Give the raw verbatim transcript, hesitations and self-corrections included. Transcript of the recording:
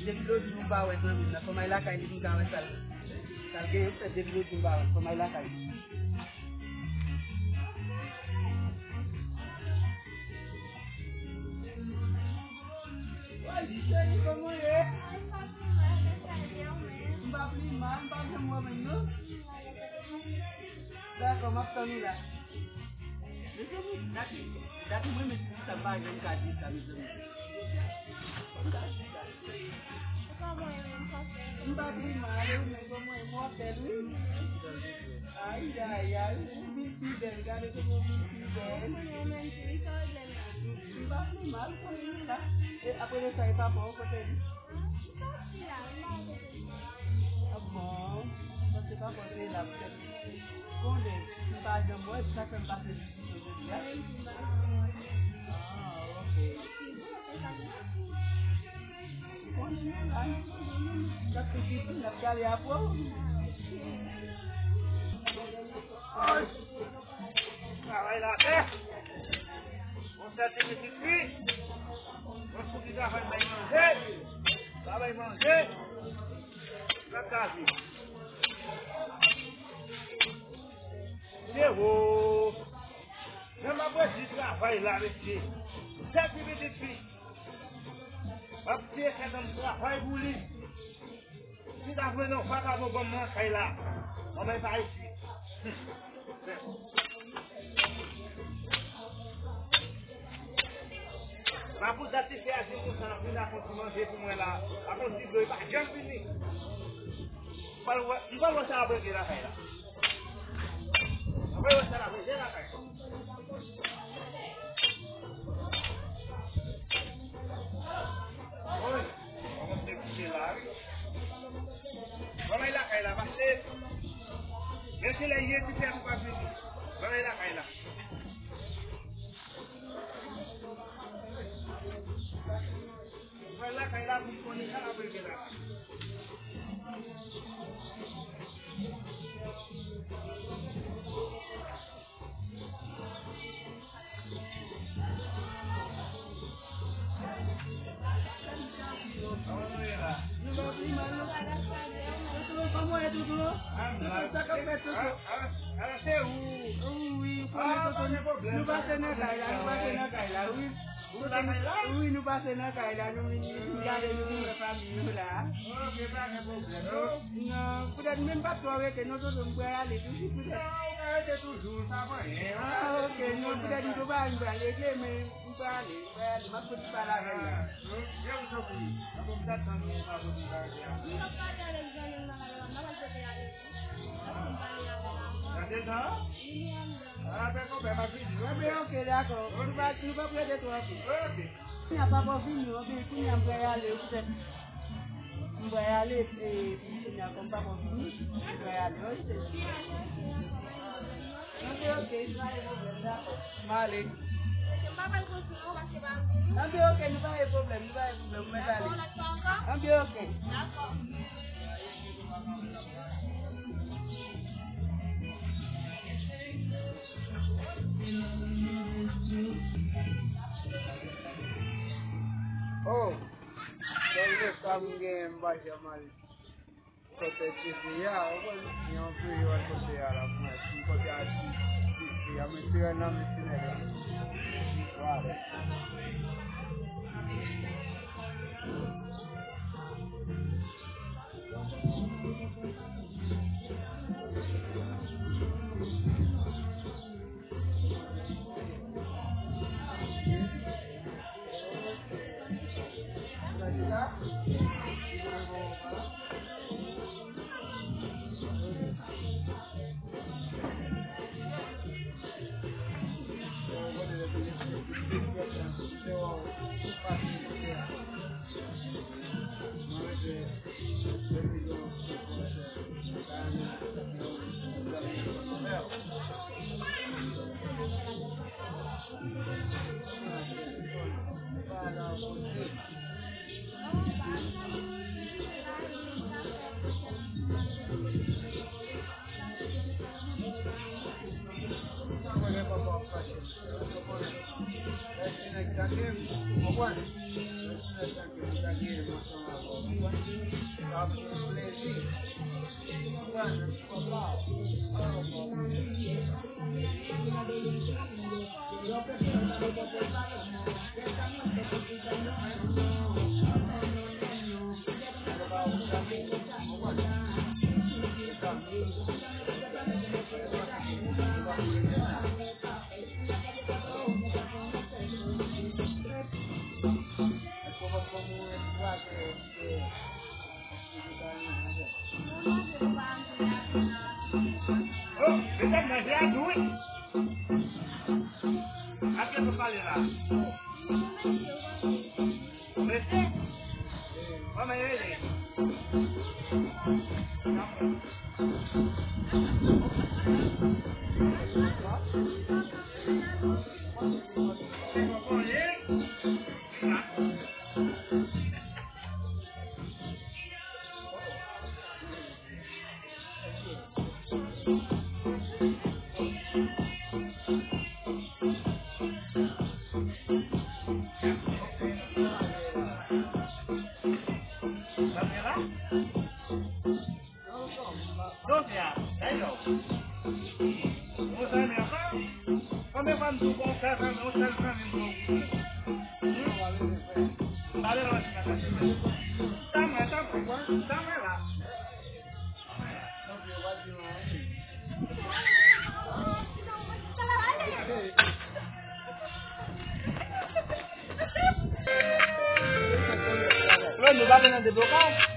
Depi lòt jou m pa wè zanmi m nan, fò m al lakay li pou m ka wè sa l, sa l genyen. Ou fè depi lòt jou m pa wè l, fò m al lakay li. Woy, cheri, kòman w ye? M pa pi mal, m pa janm wè w menm, non. Dakò, m ap tann ou la. Mezanmi, dati, dati mwen menm, sa m pa janm ka di sa, mezanmi. Fò m ta di sa. M pa pi mal, ou menm, kòman w ye? M wè w bèl, wi. Ay, ay, ay, ou vin pi bèl, gade kòman ou vin pi bèl. M pa pi mal, konnen nou la. E apre de sa, e papa w, kote li? Ah bon, sa se pa pòs li la, petèt. Konnen, m pa janm wè, se sa k fè m pase diskisyon jodi a. Ah, ok. Konnen nou la, n ap fè pitit, n ap gade apre w. Ay! Travay la fè. Bon, sa te pitit fi. Bon, pou ki travay bay manje. Travay manje. Sa ka vi. Se wo. Men m ap di travay la, mesye. Sa te pitit fi. M ap di se nan travay pou li. Si ta vle non, pa ka bon, bon, mwen kay la. Mwen pa isi. Pa pou dat li fè aji konsa, vin ak yon ti manje pou mwen la. Ak yon ti dlo, li pa janm vini. M pral wè, m pral wè sa ap regle lakay la. M pral wè sa ap regle lakay la. Wi, mwen te kouche la, wi. Mwen lakay la, pase. Men se lè ye ti fè pou pa vini. Mwen lakay la. Mwen lakay la pou m konnen sa ap regle la. Kòman w ye, Toto? Toto, sa k ap fèt, Toto? Wi, wi, ou konnen, Toto, nou pase nan kay la, nou pase nan kay la, wi. Wi, nou pase nan kay la, nou vin, vin gade, nou vin wè fanmi nou la. Ok, pa gen pwoblèm, non. Non, poutèt mwen m p ap twò rete, non, Toto, m pral ale tou, poutèt. Non, ou ka rete toujou, sa pa anyen. Ah, ok, non, poutèt m tou pa, m pral rete, men m pral ale, m pral ale, m ap kontinye pale avè l la. Ah, ok, m sòti. Apre m t ap tann ou, pa kontinye pale a. M t ap pale avèk zanmi m nan la, m ap al kote ale. Gade tan. Ah, ben, konpè, m ap vini, wi. Anben, ok, dakò. Nou pa, nou p ap rete twò anpil. Ok. Kounye a papa w vini, anben, kounye a m pral ale, poutèt m pral ale, e, kounye a kòm papa w vini, m pral ale, wi, se. Anben, ok, pa gen pwoblèm, dakò. M ale. Anben, ok, nou pa gen pwoblèm, nou pa gen pwoblèm, mwen pale. Anben, ok. Oh, bèl lè sa m gen, m pa janm al kote T V a, ou konn, yon peyi w al kote a la, mwen, si m kote a, si, si, si, a, mwen, si, nan, mwen, si, nan, voilà. Oh, mesye, manje a dou wi. Ak kiyès w ap pale la? Mesye? Kòman yo rele? Donk, ya, dayè, yon zanmi ankò, konbyen fwa m di w konsa, zanmi, yon sèl zanmi m gen w. Hmm? M pa bezwen wè si m ap mache. Tann mwen, tann mwen, tann mwen la. Lè nou pa nan deblokaj.